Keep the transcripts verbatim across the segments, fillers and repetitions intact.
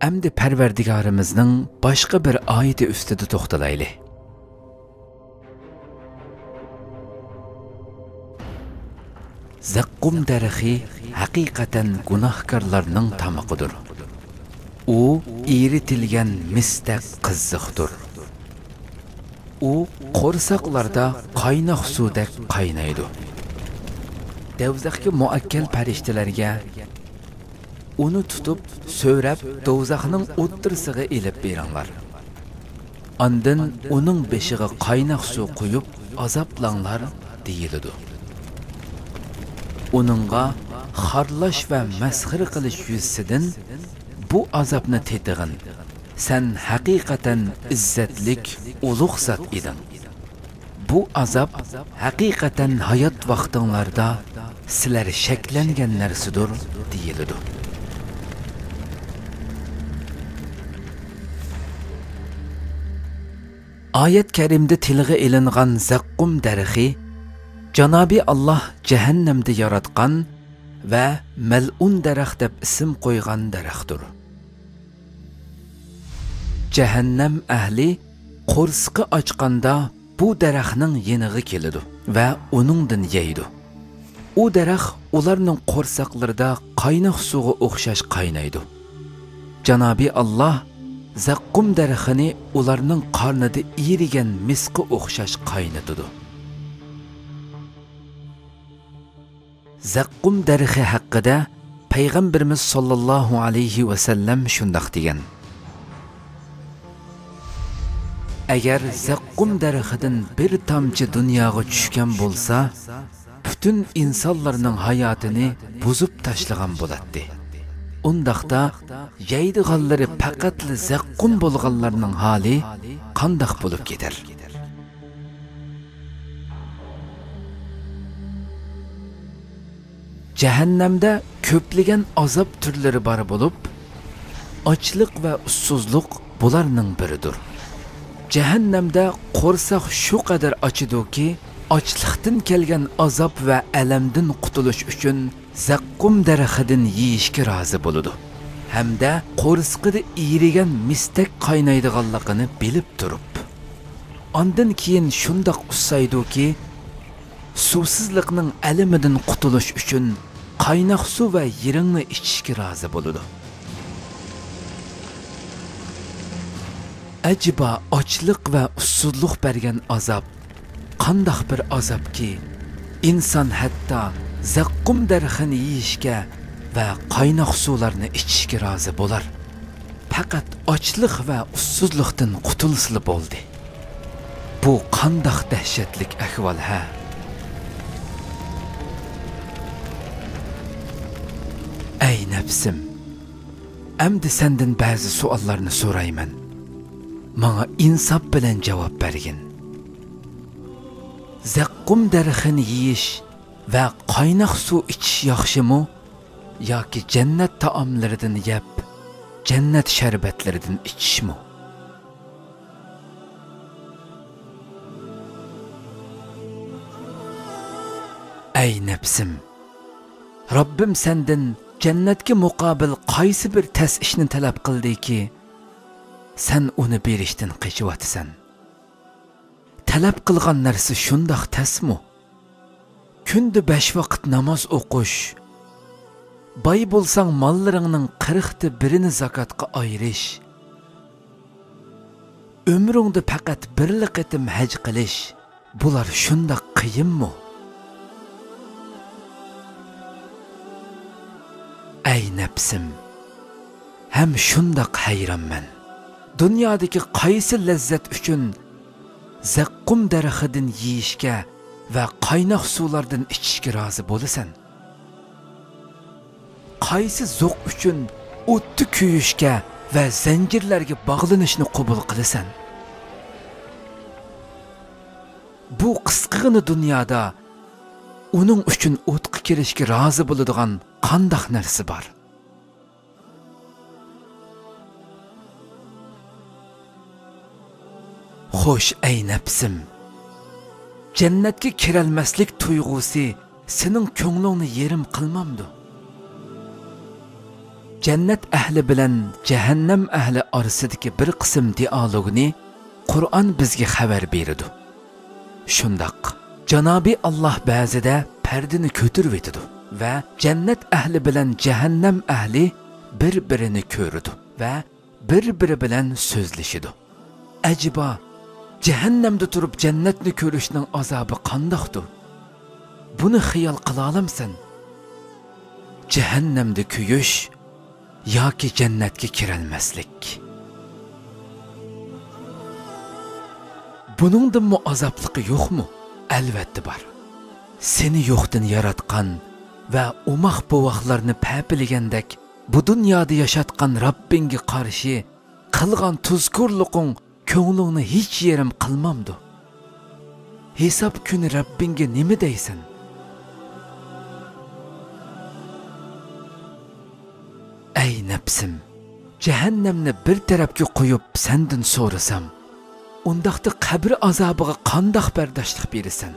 ئەمدى پەرۋەردىگارىمىزنىڭ باشقا بىر ئايىتى ئۈستىدە توختىلايلى. زەققۇم دەرىخى ھەقىقەتەن گۇناھكارلارنىڭ تامىقىدۇر. ئۇ ئېرىتىلگەن مىستەك قىزىقتۇر. ئۇ قورساقلاردا قايناق سۇدەك قاينايدۇ. دەۋزەخكە مۇئەككەل پەرىشتىلەرگە، ئۇنى تۇتۇپ، سۆرەپ، دوزاخنىڭ ئوتتۇرىسىغا ئېلىپ بېرىڭلار. ئاندىن ئۇنىڭ بېشىغا قايناق سۇ قۇيۇپ، ئازابلاڭلار، دېيىلىدۇ. ئۇنىڭغا خارلاش ۋە مەسخىرە قىلىش يۈزىسىدىن، بۇ ئازابنى تېتىغىن. سەن ھەقىقەتەن ئىززەتلىك، ئۇلۇغ زات ئىدىڭ. بۇ ئازاب ھەقىقەتەن ھايات ۋاقتىڭلاردا سىلەر شەكلەنگەن نەرسىدۇر، دېيىلىدۇ. ئايەت كەرىمدە تىلغا ئېلىنغان زەققۇم دەرىخى جانابى ئاللاھ جەھەننەمدە ياراتقان ۋە مەلئۇن دەرەخ دەپ ئىسىم قويغان دەرەختۇر. جەھەننەم ئەھلى قورسىقى ئاچقاندا بۇ دەرەخنىڭ يېنىغا كېلىدۇ ۋە ئۇنىڭدىن يەيدۇ. ئۇ دەرەخ ئۇلارنىڭ قورساقلىرىدا قايناق سۇغا ئوخشاش قاينايدۇ. جانابى ئاللاھ زەققۇم دەرىخىنى ئۇلارنىڭ قارنىدا ئېرىگەن مىسقا ئوخشاش قاينىتىدۇ. زەققۇم دەرىخى ھەققىدە پەيغەمبىرىمىز ساللاللاھۇ ئەلەيھى ۋەسەللەم شۇنداق دېگەن: ئەگەر زەققۇم دەرىخىدىن بىر تامچە دۇنياغا چۈشكەن بولسا، پۈتۈن ئىنسانلارنىڭ ھاياتىنى بۇزۇپ تاشلىغان بولاتتى. ئۇنداقتا يەيدىغانلىرى پەقەتلا زەققۇم بولغانلارنىڭ ھالى قانداق بولۇپ كېتەر؟ جەھەننەمدە كۆپلىگەن ئازاب تۈرلىرى بار بولۇپ، ئاچلىق ۋە ئۇسسۇزلۇق بۇلارنىڭ بىرىدۇر. جەھەننەمدە قورساق شۇ قەدەر ئاچىدۇكى، ئاچلىقتىن كەلگەن ئازاب ۋە ئەلەمدىن قۇتۇلۇش ئۈچۈن زەققۇم دەرىخىدىن يېيىشكە رازى بولىدۇ ھەمدە قورسىقىدا ئېرىگەن مىستەك قاينايدىغانلىقىنى بىلىپ تۇرۇپ. ئاندىن كېيىن شۇنداق ئۇسسايدۇكى، سۇسىزلىقنىڭ ئەلىمىدىن قۇتۇلۇش ئۈچۈن قايناق سۇ ۋە يىرىڭنى ئىچىشكە رازى بولىدۇ. ئەجەبا ئاچلىق ۋە ئۇسسۇزلۇق بەرگەن ئازاب قانداق بىر ئازابكى، ئىنسان ھەتتا زەققۇم دەرىخىنى يېيىشكە ۋە قايناق سۇلارنى ئىچىشكە رازى بولار. پەقەت ئاچلىق ۋە ئۇسسۇزلۇقتىن قۇتۇلسىلا بولدى. بۇ قانداق دەھشەتلىك ئەھۋال ھە؟ ئەي نەپسىم! ئەمدى سەندىن بەزى سوئاللارنى سورايمەن. ماڭا ئىنساپ بىلەن جاۋاب بەرگىن. زەققۇم دەرىخىنى يېيىش ۋە قايناق سۇ ئىچىش ياخشىمۇ ياكى جەننەت تائاملىرىدىن يەپ، جەننەت شەربەتلىرىدىن ئىچىشمۇ؟ ئەي نەپسىم! رەببىم سەندىن جەننەتكە مۇقابىل قايسى بىر تەس ئىشنى تەلەپ قىلدىكى، سەن ئۇنى بېرىشتىن قېچىۋاتىسەن؟ تەلەپ قىلغان نەرسە شۇنداق تەسمۇ؟ كۈندە بەش ۋاقىت ناماز ئوقۇش، باي بولساڭ ماللىرىڭنىڭ قىرىقتا بىرىنى زاكاتقا ئايرىش، ئۆمرۈڭدە پەقەت بىرلا قېتىم ھەج قىلىش، بۇلار شۇنداق قىيىنمۇ؟ ئەي نەپسىم! ھەم شۇنداق ھەيرانمەن. دۇنيادىكى قايسى لەززەت ئۈچۈن زەققۇم دەرىخىدىن يېيىشكە ۋە قايناق سۇلاردىن ئىچىشكە رازى بولىسەن؟ قايسى زوق ئۈچۈن ئوتتا كۆيۈشكە ۋە زەنجىرلەرگە باغلىنىشنى قوبۇل قىلىسەن؟ بۇ قىسقىغىنە دۇنيادا ئۇنىڭ ئۈچۈن ئوتقا كىرىشكە رازى بولىدىغان قانداق نەرسە بار؟ خوش، ئەي نەپسىم! جەننەتكە كىرەلمەسلىك تۇيغۇسى سېنىڭ كۆڭلۈڭنى يېرىم قىلمامدۇ؟ جەننەت ئەھلى بىلەن جەھەننەم ئەھلى ئارىسىدىكى بىر قىسىم دىئالوگنى قۇرئان بىزگە خەۋەر بېرىدۇ. شۇنداق، جانابى ئاللاھ بەزىدە پەردىنى كۆتۈرۈۋېتىدۇ ۋە جەننەت ئەھلى بىلەن جەھەننەم ئەھلى بىر-بىرىنى كۆرىدۇ ۋە بىر-بىرى بىلەن سۆزلىشىدۇ. ئەجەبا، جەھەننەمدە تۇرۇپ جەننەتنى كۆرۈشنىڭ ئازابى قانداقتۇ؟ بۇنى خىيال قىلالامسەن؟ جەھەننەمدە كۆيۈش ياكى جەننەتكە كىرەلمەسلىك. بۇنىڭدىنمۇ ئازابلىقى يوقمۇ؟ ئەلۋەتتە بار. سېنى يوقتىن ياراتقان ۋە ئوماق بوۋاقلارنى پەپىلىگەندەك بۇ دۇنيادا ياشاتقان رەببىڭگە قارشى قىلغان تۇزكورلۇقۇڭ كۆڭلۈڭنى ھېچ يېرىم قىلمامدۇ؟ ھېساب كۈنى رەببىڭگە نېمە دەيسەن؟ ئەي نەپسىم، جەھەننەمنى بىر تەرەپكە قويۇپ سەندىن سورىسام، ئۇنداقتا قەبرە ئازابىغا قانداق بەرداشلىق بېرىسەن؟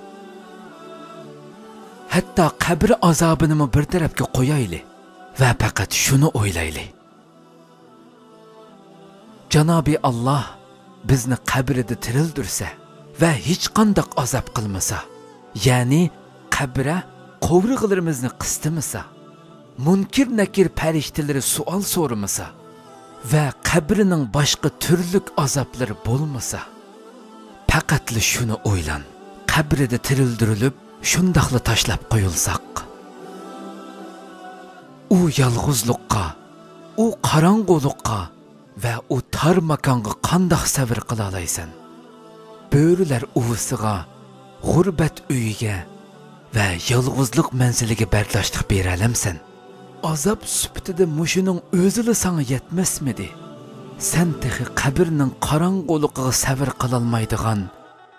ھەتتا قەبرە ئازابىنىمۇ بىر تەرەپكە قويايلى ۋە پەقەت شۇنى ئويلايلى. جانابى ئاللاھ بىزنى قەبرىدە تىرىلدۈرسە ۋە ھېچقانداق ئازاب قىلمىسا، يەنى قەبرە قوۋۇرغىلىرىمىزنى قىستىمىسا، مۇنكىر نەكىر پەرىشتىلىرى سوئال سورىمىسا ۋە قەبرىنىڭ باشقا تۈرلۈك ئازابلىرى بولمىسا، پەقەتلا شۇنى ئويلان، قەبرىدە تىرىلدۈرۈلۈپ شۇنداقلا تاشلاپ قويۇلساق. ئۇ يالغۇزلۇققا، ئۇ قاراڭغۇلۇققا ۋە ئۇ تار ماكانغا قانداق سەۋر قىلالايسەن؟ بۆرىلەر ئۇۋىسىغا، غۇربەت ئۆيىگە ۋە يالغۇزلۇق مەنزىلىگە بەرداشلىق بېرەلەمسەن؟ ئازاب سۈپىتىدە مۇشۇنىڭ ئۆزىلا ساڭا يەتمەسمىدى؟ سەن تېخى قەبرىنىڭ قاراڭغۇلۇقىغا سەۋر قىلالمايدىغان،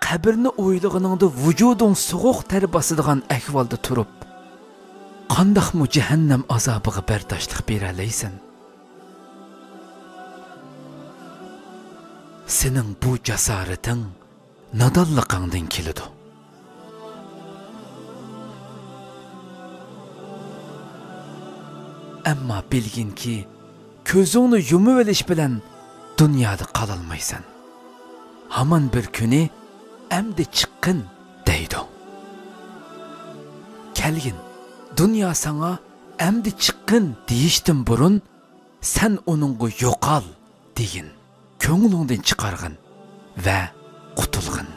قەبرىنى ئويلىغىنىڭدا ۋۇجۇدۇڭ سوغۇق تەر باسىدىغان ئەھۋالدا تۇرۇپ، قانداقمۇ جەھەننەم ئازابىغا بەرداشلىق بېرەلەيسەن؟ سېنىڭ بۇ جاسارىتىڭ نادانلىقىڭدىن كېلىدۇ. ئەمما بىلگىنكى، كۆزۈڭنى يۇمۇۋېلىش بىلەن دۇنيادا قالالمايسەن. ھامان بىر كۈنى، «ئەمدى چىققىن» دەيدۇ. كەلگىن، دۇنيا ساڭا «ئەمدى چىققىن» دېيىشتىن بۇرۇن، سەن ئۇنىڭغا «يوقال» دېگىن، كۆڭلۈڭدىن چىقارغىن ۋە قۇتۇلغىن.